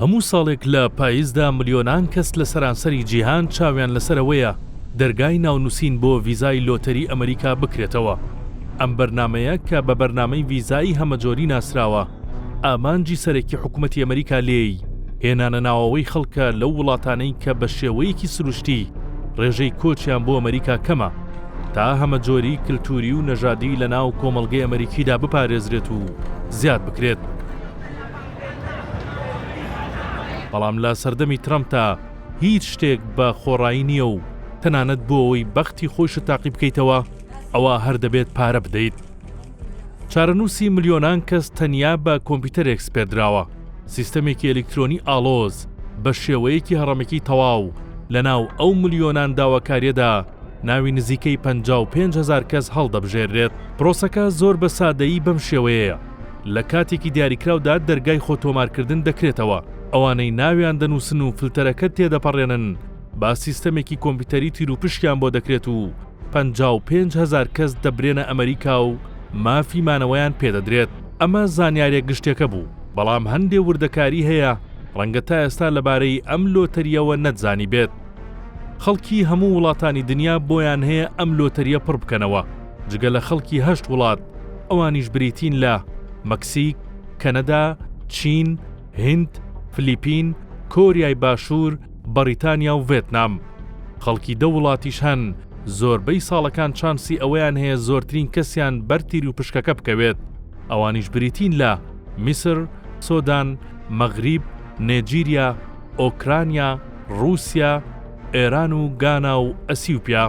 هەموو ساڵێک لە پایزدا ملیۆنان کەس لە سەرانسەری جیهان چاویان لەسەر ئەوەیە دەرگای ناونووسین بۆ ڤیزای لۆتەری ئەمریکا بکرێتەوە. ئەم بەرنامەیە کە بە بەرنامەی ڤیزای هەمەجۆری ناسراوە، ئامانجی سەرەکی حکومەتی ئەمریکا لێی، هێنانە ناوەوەی خەڵکە لەو وڵاتانەی کە بە شێوەیەکی سروشتی ڕێژەی کۆچیان بۆ ئەمریکا کەمە، تا هەمەجۆریی کلتووری و نەژادی لەناو کۆمەڵگەی ئەمریکیدا بپارێزرێت و زیاد بکرێت. بەڵام لە سەردەمی ترەمپدا هیچ شتێک بە خۆڕایی نییە و تەنانەت بۆ ئەوەی بەختی خۆیشت تاقی بکەیتەوە ئەوا هەر دەبێت پارە بدەیت. چارەنووسی ملیۆنان کەس تەنیا بە کۆمپیوتەرێک سپێردراوە، سیستەمێکی ئەلیکترۆنی ئاڵۆز بە شێوەیەکی هەڕەمەکی تەواو لەناو ئەو ملیۆنان داواکارییەدا ناوی نزیکەی 55 هەزار کەس هەڵدەبژێررێت. پرۆسەکە زۆر بە سادەیی بەم شێوەیەیە، لە کاتێکی دیاریکراودا دەرگای خۆ تۆمارکردن دەکرێتەوە، ئەوانەی ناویان دەنووسن و فلتەرەکە تێدەپەڕێنن بە سیستەمێکی کۆمپیوتەری تیروپشکیان بۆ دەکرێت و 55 هەزار کەس دەبرێنە ئەمەریکا و مافی مانەوەیان پێدەدرێت. ئەمە زانیاریە گشتیەکە بوو، بەڵام هەندێ وردەکاری هەیە ڕەنگە تا ئێستا لەبارەی ئەم لۆتەریەوە نەتزانیبێت. خەڵکی هەموو وڵاتانی دنیا بۆیان هەیە ئەم لۆتەریە پڕ بکەنەوە، جگە لە خەڵکی هەشت وڵات، ئەوانیش بریتین لە، مەکسیک، کەنەدا، چین، هیند، فلیپین، کۆریای باشوور، بەڕیتانیا و ڤێتنام. خەڵکی دە وڵاتیش هەن زۆربەی ساڵەکان چانسی ئەوەیان هەیە زۆرترین کەسیان بەر تیروپشکەکە بکەوێت، ئەوانیش بریتین لە، میسر، سۆدان، مەغریب، نێجیریا، ئۆکرانیا، ڕووسیا، ئێران و گانا و ئەسیوپیا.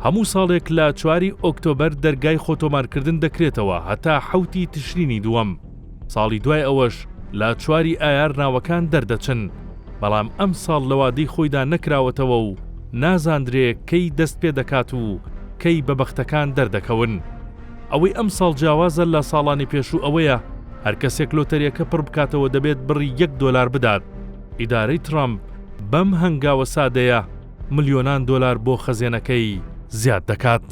هەموو ساڵێک لە چواری ئۆکتۆبەر دەرگای خۆتۆمارکردن دەکرێتەوە هەتا حەوتی تشرینی دووەم، ساڵی دوای ئەوەش لە چواری ئایار ناوەکان دەردەچن، بەڵام ئەمساڵ لە وادەی خۆیدا نەکراوەتەوە و نازاندرێ کەی دەست پێدەکات و کەی بە بەختەکان دەردەکەون. ئەوەی ئەمساڵ جیاوازە لە ساڵانی پێشوو ئەوەیە هەر کەسێک لۆتەریەکە پڕ بکاتەوە دەبێت بڕی یەک دۆلار بدات. ئیدارەی ترەمپ بەم هەنگاوە سادەیە ملیۆنان دۆلار بۆ خەزێنەکەی زیاد دەکات.